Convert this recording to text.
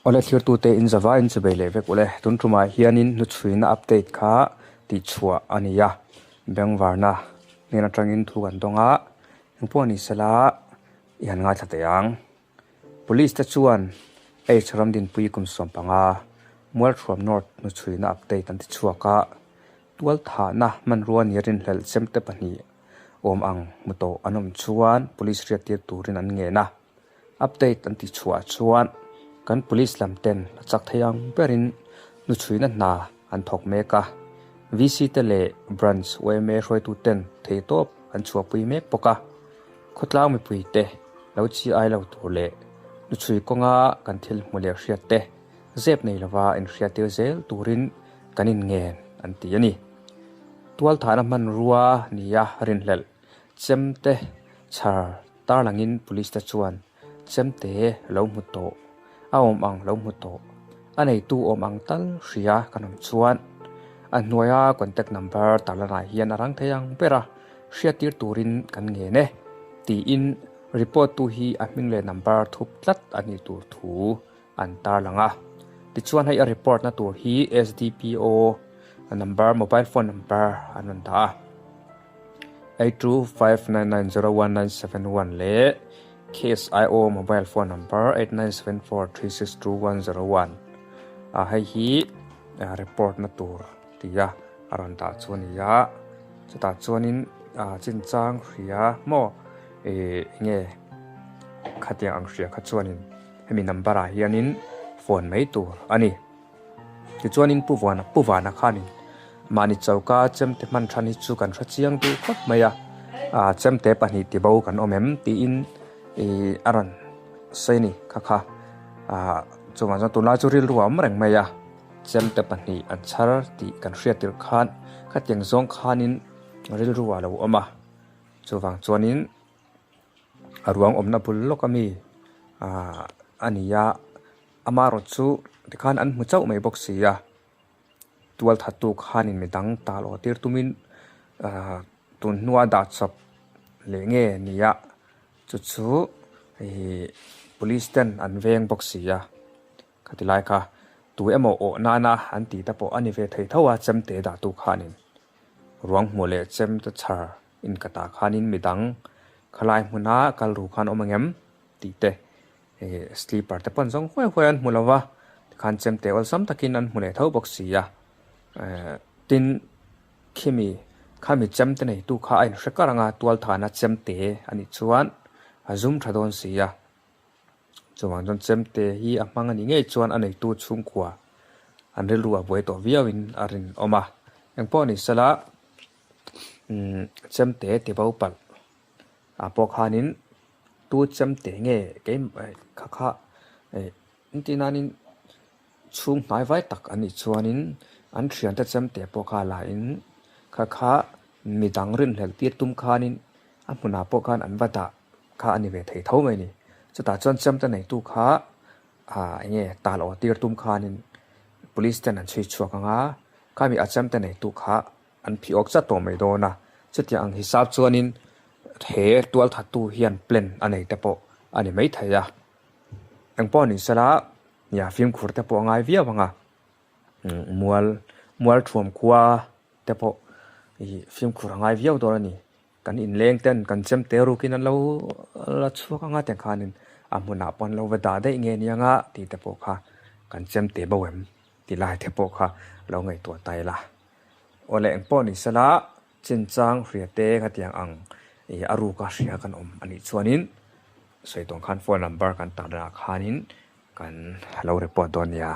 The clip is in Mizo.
Awle thlirtute in zava in chubei leh vek ule. Tun tumah hianin hnuchhuina update kha tihchhuah a ni a, bengvarna hnen atangin thu kan dawng a, engpawh ni sela i han ngaithla teh ang. Police te chuan H Ramdinpui kum 15, Mualthuam North hnuchhuina update an tichhuak a, tualthahna hmanrua ni rinhlelh chemte pahnih awm ang hmu tawh an awm chuan police hriattir turin an ngen a. Update an tih chhuah chuan kan police lam ten a chak thei ang berin hnuchhuina hna an thawk mek a, VC te leh Branch yma hruaitu ten theihtawp an chhuahpui mek bawk a, khawtlang mipui te lo chi ai lo tur leh hnuchhui kawnga kan thil hmu leh hriat te zep nei lova inhriattir zel turin kan inngen an ti a ni. Tualthahna hmanrua nia rinhlelh chemte chhar Tarlangin police te chuan chemte lo hmu tawh, a awm ang lo hmu tawh, a neitu awm ang tal hria kan awm chuan a hnuaia contact number tarlanah hian a rang thei ang ber a, hriattir turin kan ngen e, tiin report tu hi a hming leh number thup tlat a nih tur thu an tarlang a. Tichuan hei a report na tur hi SDPO number mobile phone number an rawn dah a. 8259901971 leh KSIO mobile phone number 8974362101 a hei hi report na tur tia a rawn dah chu a ni a chutah chuanin chinchang hria maw ih enge khatiang ang hria kha chuanin hemi number ah hianin phone mai tur a ni. Tichuanin Pu Vuana Pu Vana khanin mahni choka chemte hman than hi chu kan hre chiang duh khawp mai a, ah chemte pahnih ti bo kan awm em tiin ih a rawn sawi a ni kha kha ah chuvang chuan tunlai chu rilru a awm reng mai a, chemte pahnih an chhar tih kan hriat tirh khan khatiang zawng khanin rilru a lo awm a, chuvang chuanin a ruang awmna bul lawk ami ah a ni a. Amarawh chu tikhan an hmu chauh mai bawk si a, tualthattu khanin midang tal aw tir tumin ahh tun hnua dah chawp leh nge ni a, chu chu ihh police ten an veng bawk si a, khati lai kha tu emaw awh nana an tih te pawh a ni ve thei tho a chemte dahtu khanin ruang hmuh leh chemte chhar inkatah khanin midang khalai hmuna kal ru khan awm angem tih te. Ih slipper te pawn zawng huai huai an hmu lo va tikhan chemte awlsam takin an hmu leh tho bawk si a eh tin khimi khami chemte neitu kha a inhre kar ang a tualthana chemte a nih chuan a zum tha dawn si a chuvang chuan chemte hi a hmang a nih ngei chuan a neitu chhungkua an rilru a buai tawh viauin a rinawm a engpawh ni sela umm chemte ti bo palh ah pawh khanin tu chemte nge keimah kha kha eh engtin nanin chhung hnai vai tak an nih chuanin an thiante chemte pawh kha la in kha kha midang rinhlelh tir tum khanin a hmunah pawh khan an va dah kha a ni ve thei tho mai a ni chutah chuan chemte neitu kha ah eng nge tal aw tir tum khanin police ten an chhui chhuak ang a khami a chemte neitu kha An phih awk chat tawh mai dawn a, chutiang ang hisap chuanin he tualthattu hian plan a nei te pawh a ni maithei a. Engpawh ni sela nia fimkhur te pawh a ngai viau ang a, mual mual thuam khua te pawh ih fimkhur a ngai viau dawn a ni. Kan inleng ten kan chem te rukin an lo la chhuak ang a tiang khanin a hmunah pawh an lo va dah daih nge nia nga tih te pawh kha kan chem te bo em ti lai te pawh kha lo ngaihtuah ta ila. Awle engpawh ni sela chinchang hria te khatiang ang ih a ruka hria kan awm a nih chuanin sawi tawn khan phone number kan tarna ah khanin kan lo report dawn nia.